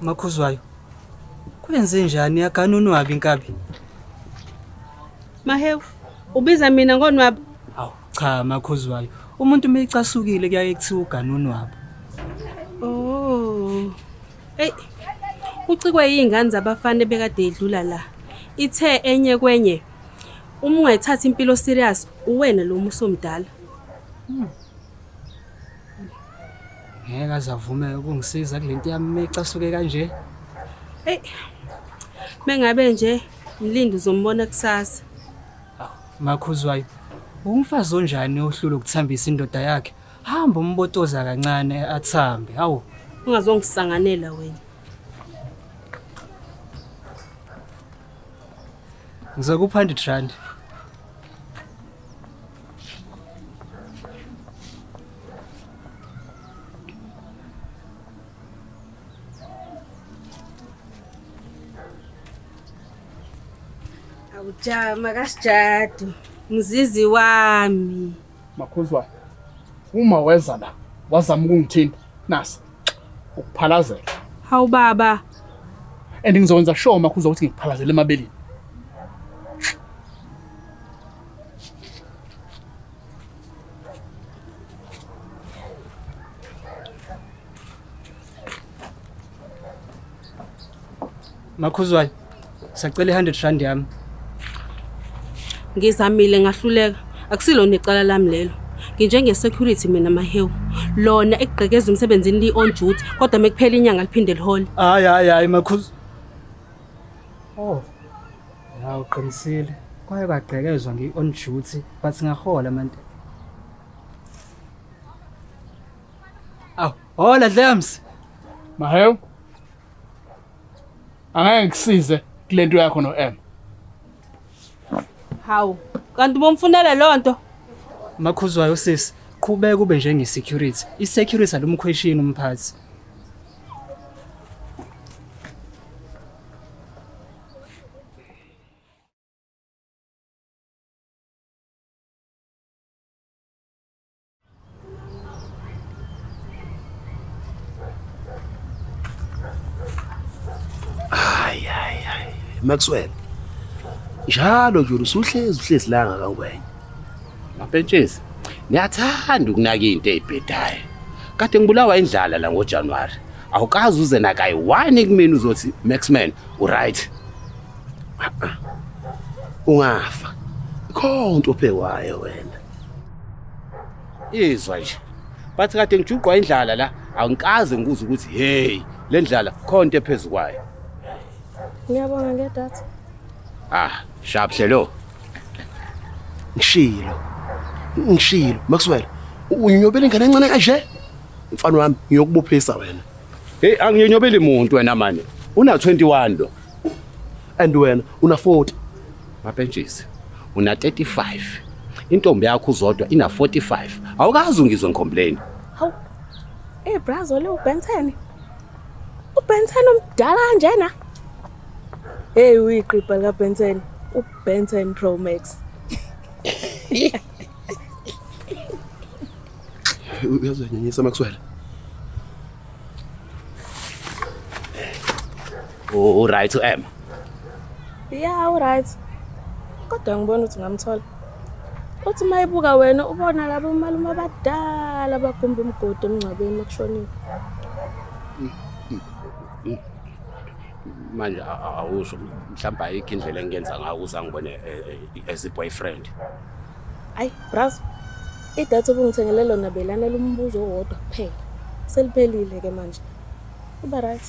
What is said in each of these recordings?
Makhuzwayo. Kwenze njani yagana unwabi inkabi? Mahewu, ubiza mina ngonwabu. Hawu cha Makhuzwayo. Umuntu uma ecasukile kuyaye kuthiwa ugana unwabu. Oh. Hey. Ucikwe yingane zabafana ebekade edlula la. Ithe enye kwenye. Uma ungayithatha impilo serious, uwena lo musomdala. Ngeke azavume ukungisiza kulento yami ecasuke kanje. Hey. Mengabe nje mlindi uzombona kusasa. Awu Makhuzwayo. Umfazi onjani ohlula ukuthambisa indoda yakhe? Hamba umbotoza kancane athambe. Hawu. Ungazongisanganela wena. Ngizokupha 100 rand. Awujama kasijadu. Mzizi wami. Makhuzwayo, uma weza la wazama ukungithinta nasi ukuphalazela. Hawu baba. And ngizokwenza sure Makhuzwayo ukuthi ngikuphalazela emabeleni. Makhuzwayo, sacela i-100 rand yami. Ngizamile ngahluleka. Akusilo necala lami lelo. Nginjenge security mina Mahewu. Lona ekugqekeza umsebenzini li on duty kodwa mekuphela inyanga liphinde lihole. Hayi hayi hayi Makhuz. Oh. Ya uqinisile. Kwaye kwagqekezwa ngi on duty but ngahola manje. Aw, hola Dlams. Mahewu. Angeke ngikusize kulento yakho no-M. Hawu, kanti ubomfunela lonto? Makhuzwayo sisi, qhubeka ube njenge security. I security alumkhweshini umphathi. Hayi hayi hayi Maxwell. Njalo nje usuhlezi uhlezi la ngakangwenya. Mapentshisi, ngiyathanda ukunaka into ezibhedayo. Kade ngibulawa indlala la ngoJanuary. Awukaze uze nakayi one kumina uzothi Maxman u right. Ungafa. Ikhonto ophekwayo wena. Izwa nje. Bathi kade ngijuqwa indlala la, angikaze ngikuze ukuthi hey, le ndlala khonto ephezulu kwayo. Ngiyabonga ngedatha. Ah, sharp hlelo. Ngishilo. Ngishilo Maxwell. Unyobela ingane encane kanje? Mfana wami ngiyokubophisa wena. Hey, anginyobeli muntu wena manje. Una 21 lo. And wena una 40. Mapentshisi. Una 35. Intombi yakho uzodwa ina 45. Awukazi ungizwe ngicomplain. Hawu. Eh brazo le uBen 10. uBen 10 omdala kanjena. Hey uyiqibha lika Ben 10. uBen 10 Pro Max. Uyazonyanyisa Maxwell. U right uEmma. Yeah, uright. Kodwa ngibona ukuthi ungamthola. Uthi mayibuka wena ubona labo malume abadala bagumba umgodi emngcwabeni makushoniwe. Manje awusho mhlawumbe ayikho indlela engenza ngayo ukuze angibone as a boyfriend. Ayi, brazo. Idatha obungithengele lona belanela umbuzo owodwa kuphela. Seliphelile ke manje. Uba right.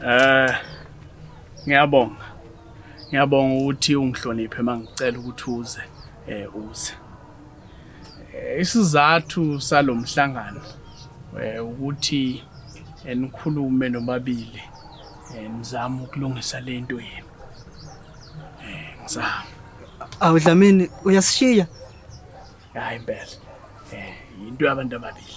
Eh ngiyabonga. Ngiyabonga ukuthi ungihloniphe mangicela ukuthi uze uze. Isizathu salomhlangano ukuthi nikhulume nobabili nizame ukulungisa lento yenu. Angisami. Awu Dlamini uyasishiya? Hayi impela. Eh, into yabantu ababili.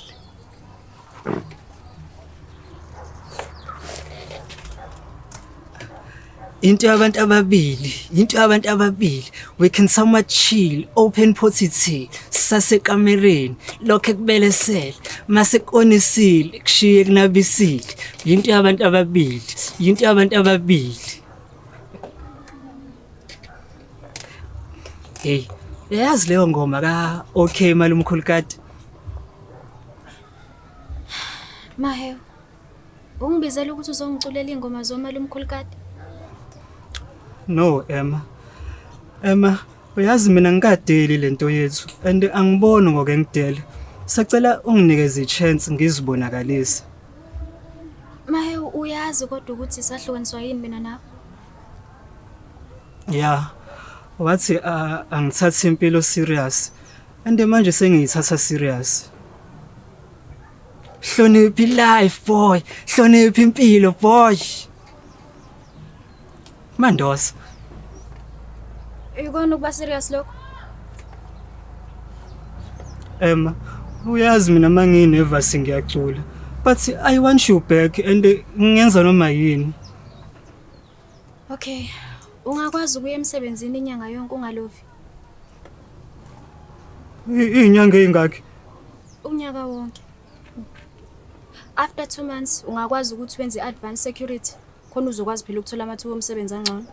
Into yabantu ababili, into yabantu ababili. We can somewhat chill, open potty tea, sasekamereni, lokho ekubelesele, mase kuonisile, kushiye kunabisile. Into yabantu ababili, into yabantu ababili. Hey, uyayazi leyo ngoma ka Okay Malumkhulu kade? Mahewu, ungibizela ukuthi uzongiculela iy'ngoma zomalumkhulu kade? No, Emma. Emma, uyazi mina ngikadeli lento yethu and angiboni ngoke ngidele. Sacela unginikeze i-chance ngizibonakalise. Mahewu, uyazi kodwa ukuthi sahlukaniswa yini mina nawe? Yeah. Wathi angithathe impilo serious. And manje sengiyithatha serious. Hlonipha life boy, hlonipha impilo boy. Mandosa. Ikona ukuba serious lokho? Emma, uyazi mina manginervous ngiyacula. But I want you back and ngingenza noma yini. Okay. Ungakwazi ukuya emsebenzini inyanga yonke ungalovi? Inyanga eyingakhi? Unyaka wonke. After 2 months ungakwazi ukuthi wenze advance security khona uzokwazi phela ukuthola amathuba omsebenzi angcono.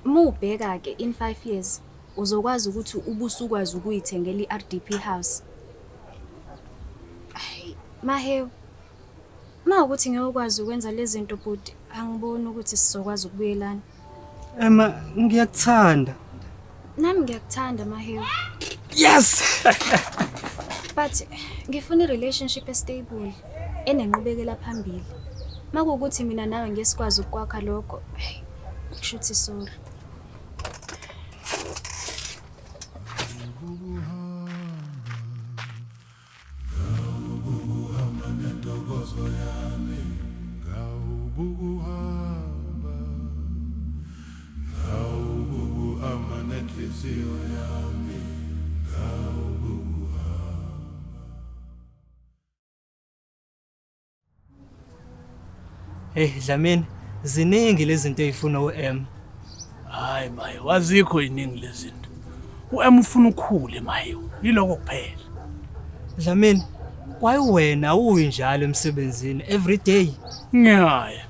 Mubheka ke in 5 years uzokwazi ukuthi ubusukwazi ukuyithengela iRDP house. Ay, Mahewu. Ma ukuthi ngeke ukwazi ukwenza lezi zinto bhuti, angiboni ukuthi sizokwazi ukubuyelana. Emma, ngiyakuthanda. Nami ngiyakuthanda Mahewu. Yes. But ngifuna i-relationship estable enenqubekela phambili. Makuwukuthi mina nawe ngeke sikwazi ukwakha lokho, hey, kushuthi sorry. Hey Dlamini, ziningi lezi zinto ezifuna uM. Hayi maye, wazikho iningi lezi zinto. UM ufuna ukhule maye, yiloko kuphela. Dlamini, why wena uyinjalo emsebenzini every day? Ngiyaya.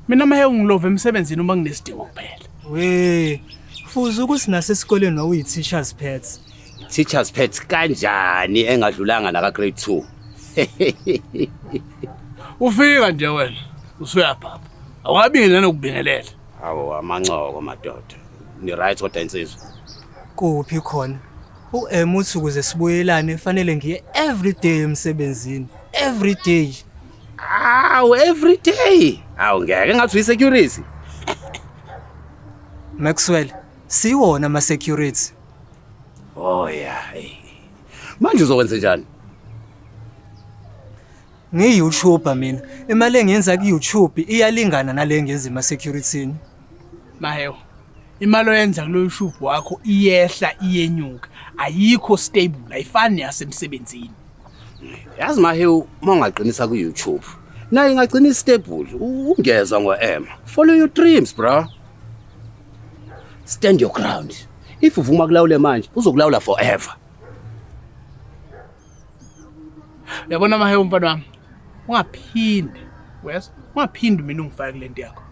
Mina maye ungilove emsebenzini uma nginesidingo kuphela. We, fuze ukuthi nasesikoleni wawuyi teacher's pet. Teacher's pet kanjani engadlulanga naka grade 2? Ufika nje wena usuyabhapha. Awabingeleli nokubingelela. Awu amancoko madoda. Ni right kodwa insizwa. Kuphi khona? UM uthi ukuze sibuyelane fanele ngiye every day emsebenzini. Every day. Awu every day. Awu ngeke ngathi uyi security. Maxwell, siwona ama security. Oh yeah. Manje uzokwenza njani? Ngiyi-YouTuber mina. Imali engiyenza ku-YouTube iyalingana nale engiyenza ema-securityni. Mahewu. Imali oyenza kulo YouTube wakho iyehla iyenyuka. Ayikho stable, ayifani neyasemsebenzini. Yazi Mahewu uma ungaqinisa ku YouTube. Naye ingagcina stable ungezwa ngo-M. Follow your dreams bro. Stand your ground. If uvuma kulawule manje uzokulawula forever. Uyabona Mahewu mfana wami. Ungaphinde, wes? Ungaphindi mina ungifake kule nto yakho.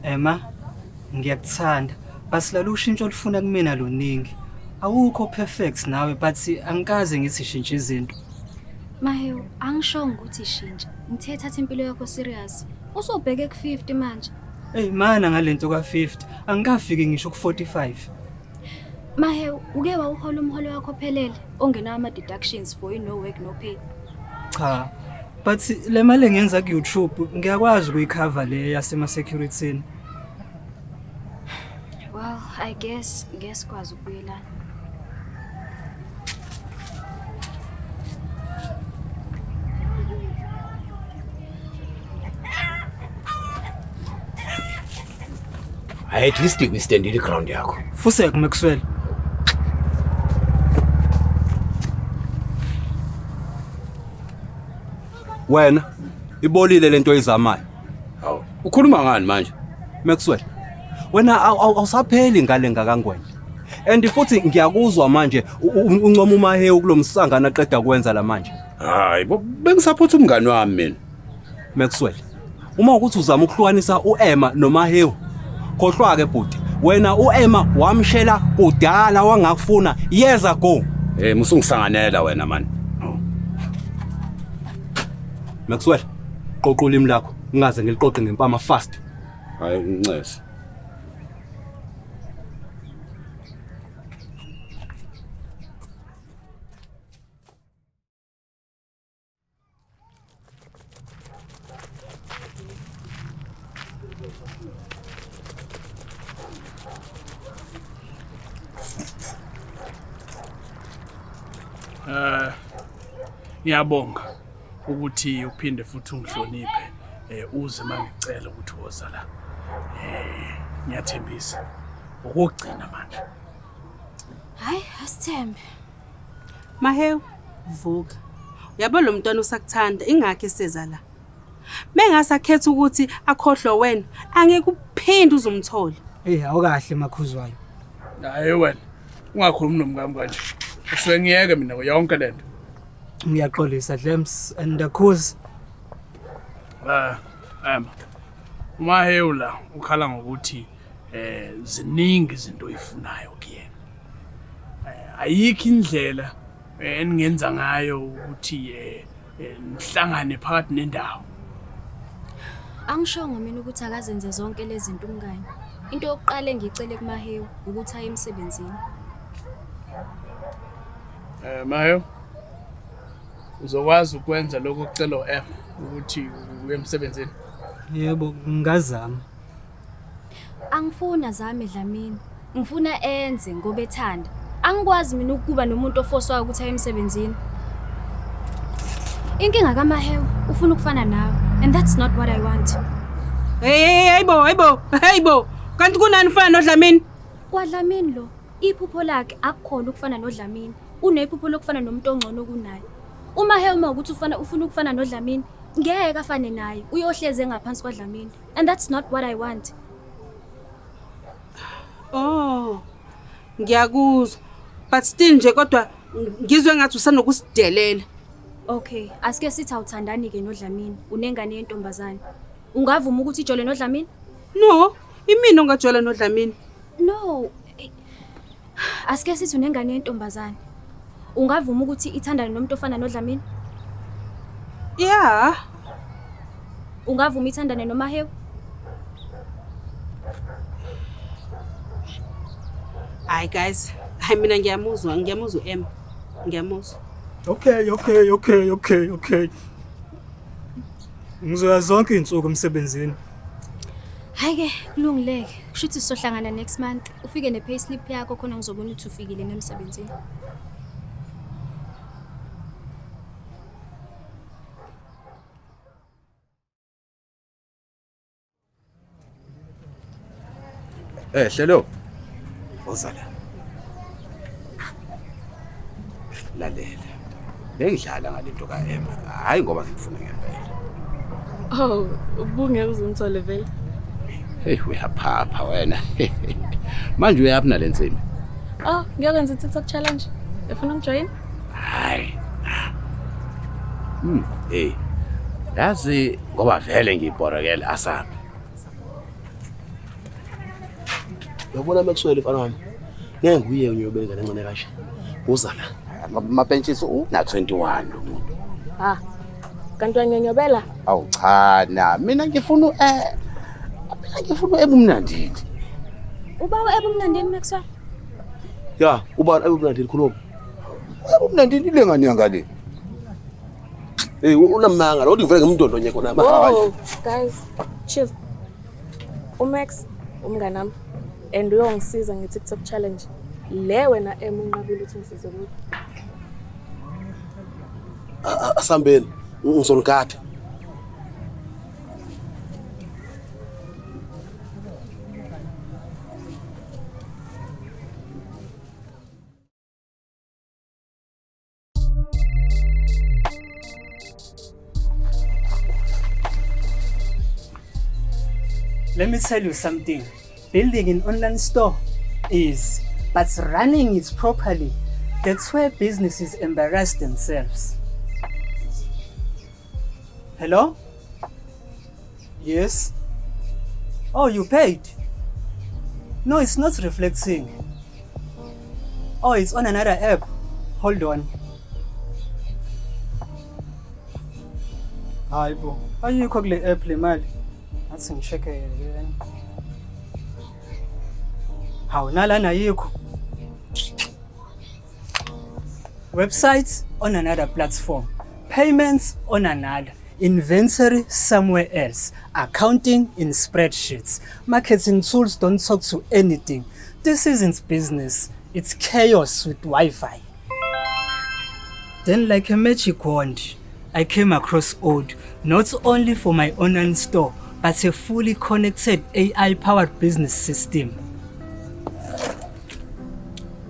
Emma, ngiyakuthanda. But lolu ushintsho olufuna kumina luningi. Awukho perfect nawe but angikaze ngithi shintsha izinto. Mahewu, angishongo ukuthi shintsha. Ngithe thatha impilo yakho serious. Usubheke ku-50 manje. Hey mana ngalento ka50, angikafiki ngisho ku45. Mahewu, uke wawuhola umholo wakho ophelele ongenawo ama-deductions for i-no work no pay. Cha. But le mali engiyenza ku YouTube ngiyakwazi ukuyicover le yasema securityni. Well, I guess ngeke sikwazi ukubuyelana. Hayi, at least uyistendile iground yakho. Fusek Maxwell. Wena ibolile lento oyizamayo. Hawu, ukhuluma ngani manje? Maxwell. Wena awusapheli ngale ngakangwenya. And futhi ngiyakuzwa manje uncoma uMahewu kulomsangano aqeda kwenza la manje. Hayi, bo bengisapotha umngani wami mina. Maxwell. Uma ukuthi uzama ukuhlukanisa uEmma noMahewu. Khohlwa ke bhuti. Wena uEmma wamshela kudala wangakufuna years ago. Eh, musungisanganela wena man. Maxwell, qoqa ulimi lakho ngingaze ngiliqoqe ngempama fast. Hayi, uncese. Eh ngiyabonga ukuthi uphinde futhi ungihloniphe uze mangicela ukuthi woza la. Ngiyathembisa ukugcina manje. Hayi, asithembe. Mahewu, vuka. Uyabo lo mntwana usakuthanda ingakho eseza la. Mengasakhetha ukuthi akhohlwe wena, angeke uphinde uzumthole. Hey, awukahle makhuzwayo. Hayi wena, ungakhulumi nomkami kanje. Usuke ngiyeke mina yonke lento. Ngiyaxolisa Dlems and the cause. Emma. uMahewu la ukhala ngokuthi ziningi izinto oyifunayo kuyena. Ayikho indlela eningenza ngayo ukuthi nihlangane phakathi nendawo. Angishongo mina ukuthi akazenze zonke lezi zinto umngani. Into yokuqala engiyicele kuMahewu ukuthi aye emsebenzini. Mahewu, uzokwazi ukwenza lokho okucela u-Emma ukuthi uye emsebenzini? Yebo, ngingazama. Angifuni azame Dlamini. Ngifuna enze ngoba ethanda. Angikwazi mina ukuba nomuntu ofoswayo ukuthi aye emsebenzini. Inkinga kaMahewu ufuna ukufana nawe and that's not what I want. Hey hey hayibo hayibo hayibo. Kanti kunani ufana noDlamini? KwaDlamini lo, iphupho lakhe akukhona ukufana noDlamini. Unephupho lokufana nomuntu ongcono kunaye. UMahewu uma ukuthi ufana ufuna ukufana noDlamini, ngeke afane naye. Uyohleze ngaphansi kwaDlamini and that's not what I want. Oh. Ngiyakuzwa. But still nje kodwa ngizwe ngathi usanokusidelela. Okay, asike sithi awuthandani ke noDlamini, unengane yentombazane. Ungavuma ukuthi ijole noDlamini? No, imina ongajola noDlamini. No. Asike sithi unengane yentombazane. Ungavuma ukuthi ithandane nomuntu ofana noDlamini? Yeah. Ungavuma ithandane noMahewu? Hayi guys, hayi mina ngiyamuzwa, ngiyamuzwa uEmma. Ngiyamuzwa. Okay, okay, okay, okay, okay. Ngizoya zonke izinsuku emsebenzini. Hayi ke, kulungileke. Kusho ukuthi sizohlangana next month. Ufike ne-payslip yakho khona ngizobona ukuthi ufikile nemsebenzini. Hlelo. Woza la. Lalela. Bengidlala ngalento kaEmma. Hayi ngoba ngikufuna ngempela. Oh, ubungeke uzumthole vele. Hey, uyaphapha wena. Manje uyaphi nalensimi? Oh, ngiyokwenza i-TikTok challenge. Ufuna ungijoin? Hayi. Hey. Yazi ngoba vele ngibhorekele asambe. Uyabona Maxwell mfana wami. Ngeke nguye unyobele ingane encane kanje. Woza la. Mapentshisi una 21 lo muntu. Ah. Kanti wanyonyobela? Awu cha na, mina ngifuna mina ngifuna ebumnandini. Ubawa ebumnandini Maxwell? Ya, uba ebumnandini khuluma. Ebumnandini ile ngane yangale. Hey, unamanga lo ngivele ngimdondonye khona manje. Oh, guys, chill. uMax umngane wami and uyongisiza nge-TikTok challenge. Le wena Emma unqabile ukuthi ungisize kuyo. Asambeni, ngizoligada. Let me tell you something. Building an online store is, but running it properly, that's where businesses embarrass themselves. Hello? Yes? Oh, you paid? No, it's not reflecting. Oh, it's on another app. Hold on. Hayi bo, ayikho kule app le mali. Ngathi ngi-check-e yena. Hawu nalana ayikho. Websites on another platform. Payments on another. Inventory somewhere else. Accounting in spreadsheets. Marketing tools don't talk to anything. This isn't business. It's chaos with Wi-Fi. Then, like a magic wand, I came across Odoo, not only for my online store, but a fully connected AI-powered business system.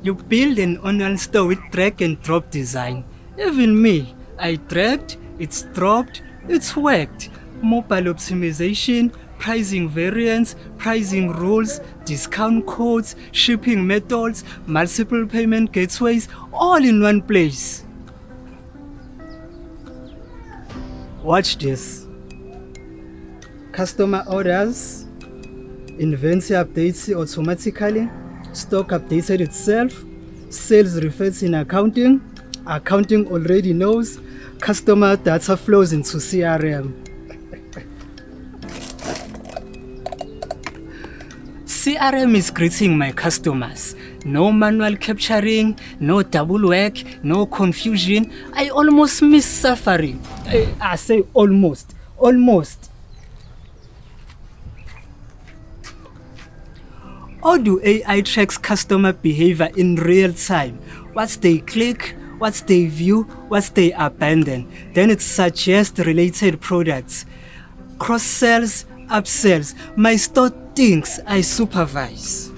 You build an online store with drag and drop design. Even me, I dragged, it's dropped, it's worked. Mobile optimization, pricing variants, pricing rules, discount codes, shipping methods, multiple payment gateways, all in one place. Watch this. Customer orders, inventory updates automatically, stock updated itself, sales reflects in accounting, accounting already knows, customer data flows into CRM. CRM is greeting my customers. No manual capturing, no double work, no confusion. I almost miss suffering. I say almost, almost. Odoo AI tracks customer behavior in real time. What they click, what they view, what they abandon. Then it suggests related products. Cross sells, upsells. My store thinks I supervise.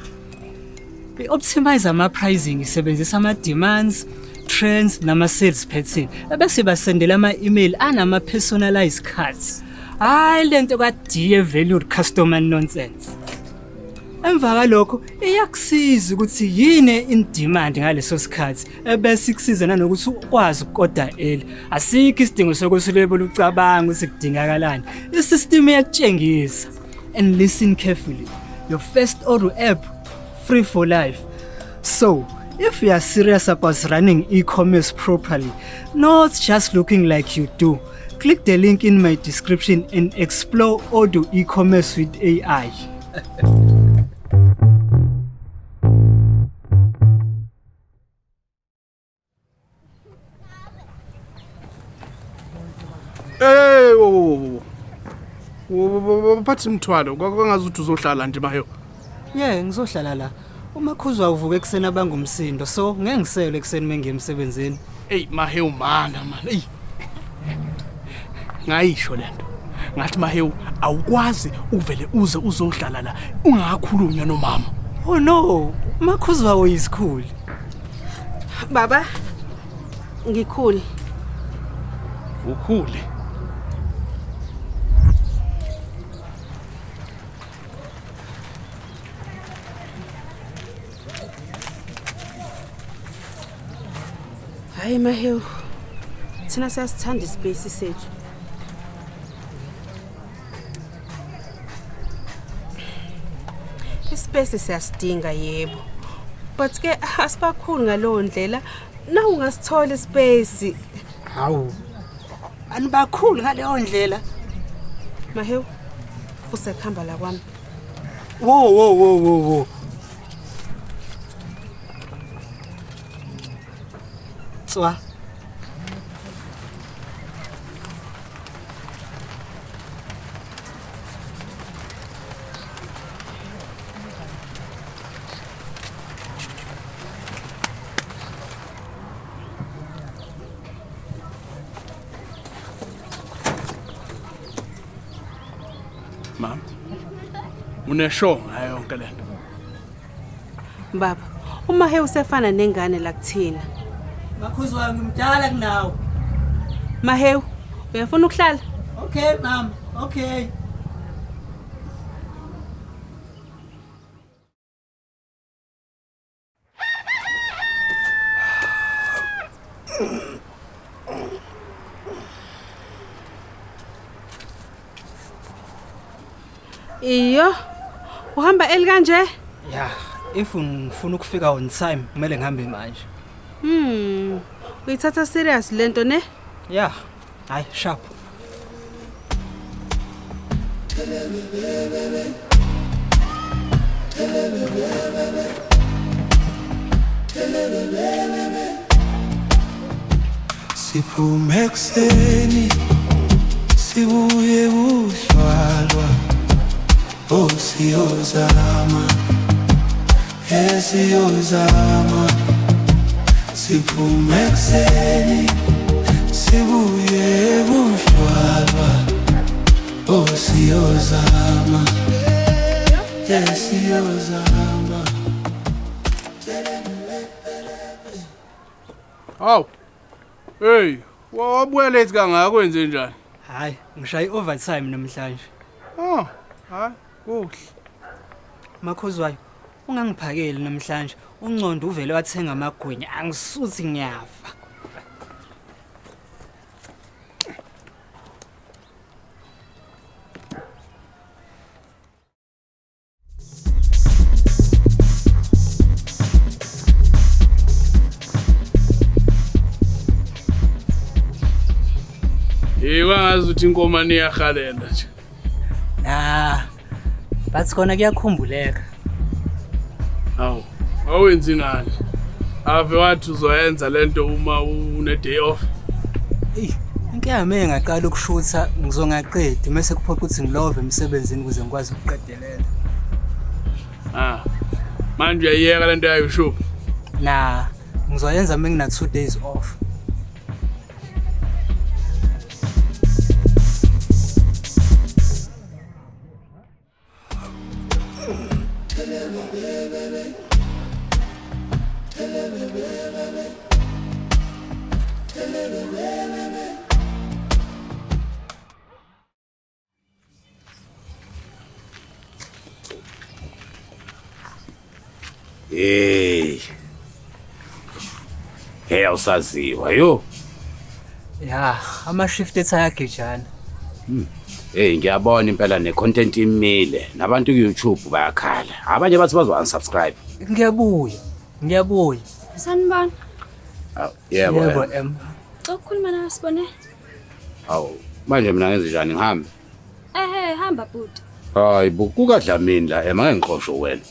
I-optimize ama-pricing isebenzisa ama-demands, trends nama-sales pattern ebese basendela ama-email anama-personalized cards. Hhayi lento ka-dear valued customer nonsense. Emva kwalokho iyakusiza ukuthi yini in demand ngaleso sikhathi ebese ikusiza nanokuthi ukwazi uku-order early. Asikho isidingo sokuthi ulibele ucabanga ukuthi kudingakalani. I-system iyakutshengisa. And listen carefully. Your first Odoo app free for life. So, if you are serious about running e-commerce properly, not just looking like you do, click the link in my description and explore Odoo e-commerce with AI. Hey, wo wo wo. Baphathi imithwalo kwangazuthi uzohlala nje Mahewu. Yeah, ngizohlala la. Umakhuzwa uvuka ekuseni abangumsindo, so ngeke ngisele ekuseni mengiye emsebenzini. Ey Mahewu mana man. Ey. Ngayisho lento. Ngathi Mahewu awukwazi uvele uze uzohlala la ungakhulunywa nomama. Oh no, umakhuzwa uyisikhulu. Baba, ngikhule. Ukhule. Hayi Mahewu. Thina siyasithanda ispace sethu. Ispace siyasidinga yebo. But ke asibakhulu ngalowo ndlela. Na ungasithola ispace. Hawu. Anibakhulu ngaleyo ndlela. Mahewu. Usekuhamba la kwami. Wo wo wo wo wo. Tswa. Mama. Unesho ngayo yonke lento. Baba, uMahewu usefana nengane la kuthina. Makhuzwa ngimdala kunawe. Mahewu, uyafuna ukuhlala? Okay mama, okay. Iyo. Uhamba eli kanje? Ya, if ngifuna ukufika on time kumele ngihambe manje. Uyithatha serious lento ne? Ya. Hayi, sharp. Siphume ekuseni sibuye kuhlwalwa, oh siyozama, esiyozama. Siphume ekuseni sibuye kuhlwalwa, oh siyozama, esiyozama. Hawu. Hey, wabuya late kangaka kwenze njani? Hayi, ngishaye overtime namhlanje. Oh, hayi, kuhle. Makhuzwayo, ungangiphakeli namhlanje. Uncondo uvele wathenga amagwinya, angisuthi ngiyafa. Hey, kwangazi ukuthi inkomane iyahalela nje. Na. Bathi khona kuyakhumbuleka. Hawu, awenzi ngani? Ave wathi uzoyenza lento uma une day off. Ey, inkinga yami ngaqala ukushutha ngizongaqedi mase kuphoqa ukuthi ngilove emsebenzini ukuze ngikwazi ukuqedelela. Ah. Manje uyayiyeka lento yayo shop. Na, ngizoyenza uma ngina 2 days off. Hey. Hey, awusaziwa yo. Ya, ama shift ethi ayagejana. Hey, ngiyabona impela ne content imile. Nabantu ku YouTube bayakhala. Abanye bathi bazo unsubscribe. Ngiyabuya. Ngiyabuya. Sanibona. Awu, yebo. Yebo em. Ukukhuluma nawe sibone. Awu, manje mina ngenze njani ngihambe? Ehhe, hamba bhuti. Hayi, bo kukadlamini la ema ngeke ngixoshe wena.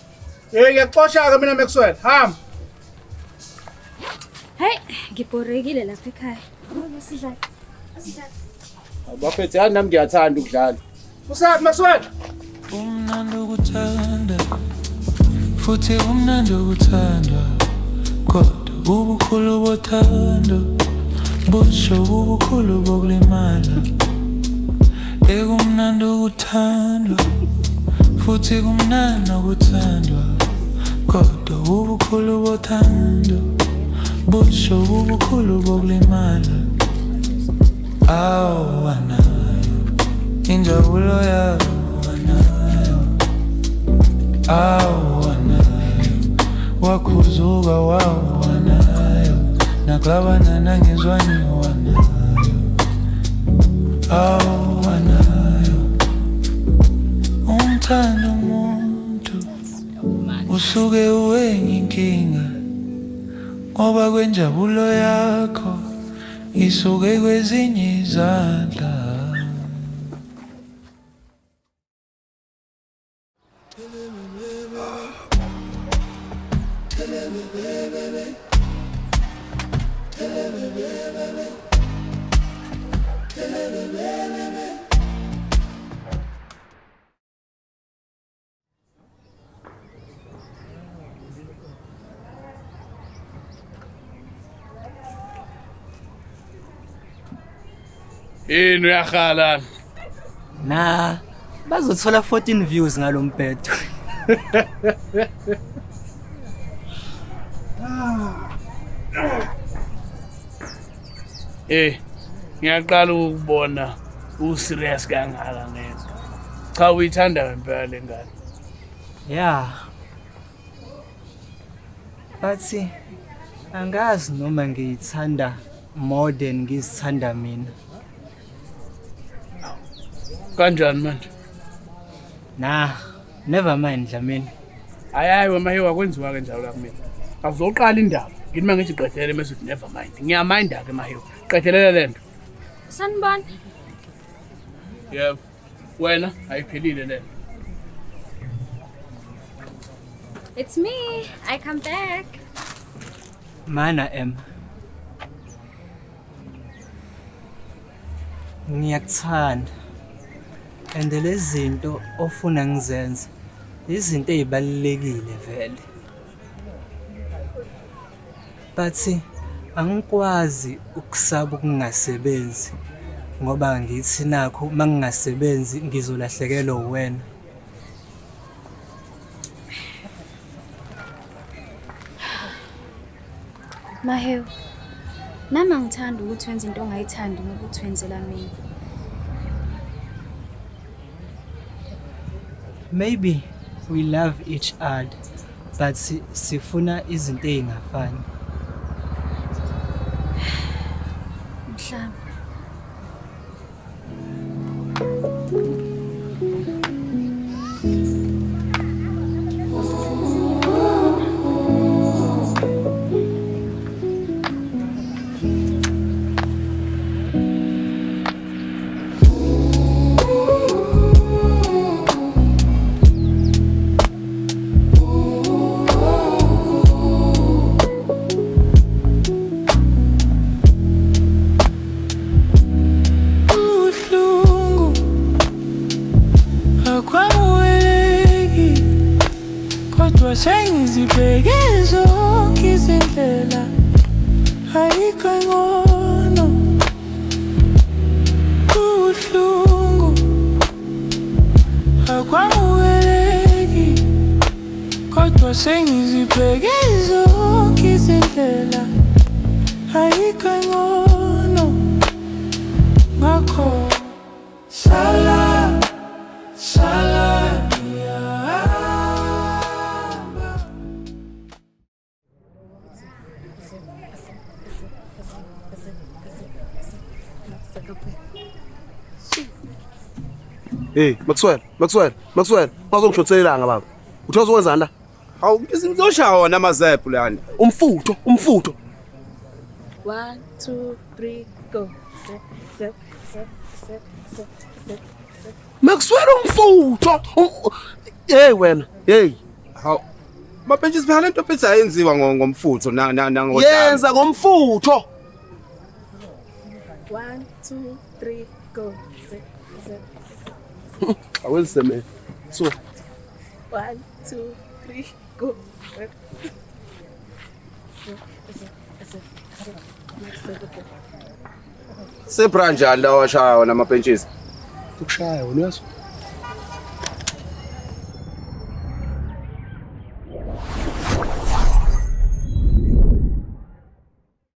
Hey, ngiyaxosha ke mina Maxwell. Hamba. Hey, ngibhorekile lapha ekhaya. Sidlale. Sidlale. Bafethu, yani nami ngiyathanda ukudlala. Usaphi Maxwell? Umnandi ukuthanda futhi umnandi ukuthandwa, kodwa ubukhulu bothando busho ubukhulu bokulimala. Ekumnandi ukuthandwa futhi kumnandi ukuthandwa, kodwa ubukhulu bothando busho ubukhulu bokulimala. Awanayo injabulo yawanayo, awanayo wakhuzuka wawanayo, naklabana nangizwani wanayo, awanayo umthando umuntu usuke uwenye inkinga, ngoba kwenjabulo yakho isuke kwezinye izandla. Yini uyahala? Na, bazothola 14 views ngalombhedo. Eh, ngiyaqala ukubona userious kangaka ngento. Cha, uyithanda ngempela lengane. Ya. Bathi angazi noma ngiyithanda more than ngizithanda mina. Kanjani manje? Nah, never mind Dlamini. Hayi hayi wema hewa kwenziwa ke njalo la kumina. Awuzoqala indaba. Ngithi mangithi qedele mase uthi never mind. Ngiyaminda ke mahewa. Qedelela lento. Sanibona. Yebo. Wena ayiphelile lento. It's me. I come back. Mana Emma. Ngiyakuthanda. And lezi zinto ofuna ngizenze izinto ezibalulekile vele. But angikwazi ukusaba ukungasebenzi ngoba ngithi nakho mangingasebenzi ngizolahlekelwa uwena. Mahewu, nami angithandi ukuthi wenze into ongayithandi ngoba uthi wenzela mina. Maybe we love each other but sifuna izinto ey'ngafani. Mhlawumbe. Ubuhlungu akwamukeleki, kodwa sengizibheke zonke izindlela, ayikho engcono. Ubuhlungu akwamukeleki, kodwa sengizibheke zonke izindlela, ayikho engcono. Ngakho sala sala ngiyahamba. Hey, Maxwell, Maxwell, Maxwell, ungazongishothisela ilanga baba. Uthe uzokwenzani la? Hawu ngizoshaya wona amazephu lana. Umfutho, umfutho. 1 2 3 go. Zip zip zip zip zip zip zip. Maxwell umfutho. Hey wena, hey. Hawu. Mapentshisi phela lento phethe ayenziwa ngomfutho na na nangodlame. Yenza ngomfutho. 1 2 3 go. Zip zip. Awenzise So, 1 2 3 go. Zip zip zip zip zip. Sebra njani lawa ashaya wona amapentshisi? Ukushaya wena uyazwa?